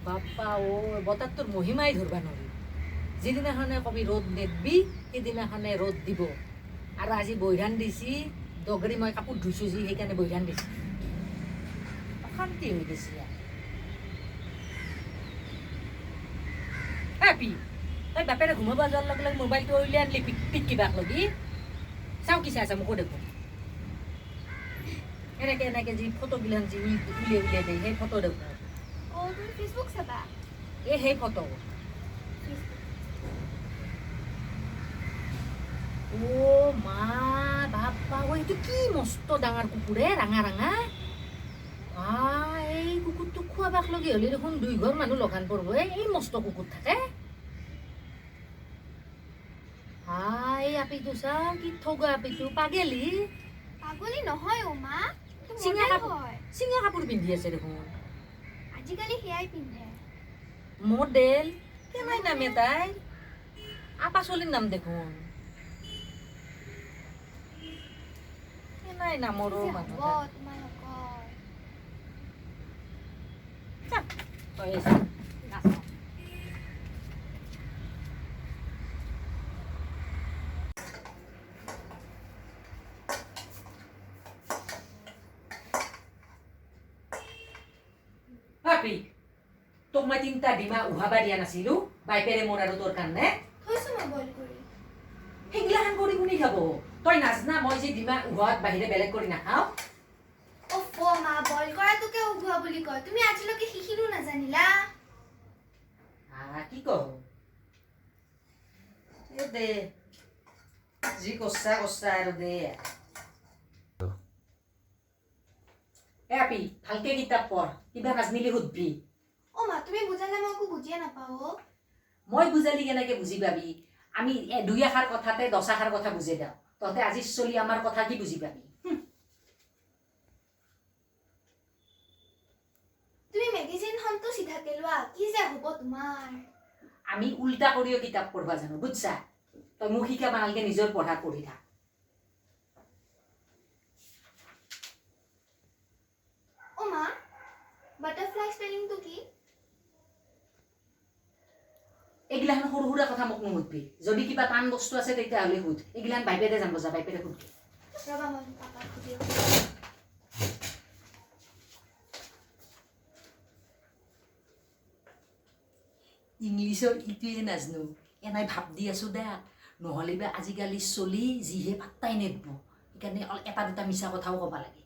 বাপ্পা অ', বতাৰটোৰ মহিমাই ধৰবা নোৱাৰি। যিদিনাখনে কবি ৰ'দ নেদবি, সেইদিনাখনে ৰ'দ দিব। আৰু আজি বৈধান দিছি দগৰি, মই কাপোৰ ধুইছোঁ যি, সেইকাৰণে বৈধান দিছি। অশান্তি হৈ গৈছে। হেপি, তই বাপেৰে ঘুমাব যোৱাৰ লগে লগে মোবাইলটো উলিয়াই আনলি পিট কিবাক লগি। চাওঁ কি চাই আছা, মোকো দেখোন। এনেকে এনেকে যি ফটোগিলান যি উলিয়াই উলিয়াই দিয়ে, সেই ফটো দেখোন। অ', তুমি ফেচবুক চাবা? এই সেই ফটো। ফেচবুক। অ' মা, বাপ্পা ঐ, এইটো কি মস্ত ডাঙৰ কুকুৰ হে, ৰাঙা ৰাঙা। এই কুকুৰটোক খোৱাবাক লগি হ'লে দেখোন দুই ঘৰ মানুহ লগান পৰব। এই মস্ত কুকুৰ থাকে। এই আপিটো চা, কি ঠগা আপিটো, পাগেলি। পাগলী নহয় অ' মা, এইটো চিঙা মডেল কাপোৰ হয়। চিঙা কাপোৰ পিন্ধি আছে দেখোন। আজিকালি সেয়াই পিন্ধে। মডেল কেনাই নামে তাইৰ? আপা চলিৰ নাম দেখোন। কেনাই নামৰো কি যে মানুহ। হ'ব তোমালোকৰ। তই চা, নাচাওঁ। পাপি, তোক মই তিনিটা ডিমা উহাবা দিয়া নাছিলো বাইপেৰে মোৰ আৰু তোৰ কাৰণে? থৈছো মই বইল কৰি। সেইগিলাখান কৰি কোনে খাব? তই নাজনা মই যে ডিমা উহাত বাহিৰে বেলেগ কৰি নাখাওঁ? অফ মা, বইল কৰাটোকে উঘোৱা বুলি কয়। তুমি আজিলৈকে সেইখিনিও নাজানিলা? কি কহ? এ দে, যি কৰছা কৰছা আৰু দে। এ আপি, ভালকে কিতাপ পঢ়, কিবা নাজনিলি সুধবি। অ' মা, তুমি বুজালে মই একো বুজিয়ে নাপাওঁ অ'। মই বুজালি কেনেকে বুজি পাবি? আমি দুই আষাৰ কথাতে দহ আষাৰ কথা বুজাই দিওঁ। তহঁতে আজি চলি আমাৰ কথা কি বুজি পাবি? তুমি মেগাজিনখনতো চিধাকে লোৱা, কি যে হ'ব তোমাৰ। আমি উল্টা কৰিও কিতাপ পঢ়বা জানো, বুজছা? তই মোক শিকাব নালগে, নিজৰ পঢ়া পঢ়ি থাক। অ' মা, বাটাৰফ্লাই স্পেলিংটো কি? এইগিলাখান সৰু সুৰা কথা মোক নুসুধবি। যদি কিবা টান বস্তু আছে তেতিয়াহ'লে সুধ। এইগিলাখান বাইপেৰে জানব, যা, বাইপেৰে সুধ। ৰ'বা, মই পাপাক সুধি। ইংলিছৰ ইটোৱে নাজনো, এনাই ভাব দি আছো দে। নহ'লে বা আজিকালি চলি যিহে পাত্তাই নেদব। সেইকাৰণে এটা দুটা মিছা কথাও ক'ব লাগে।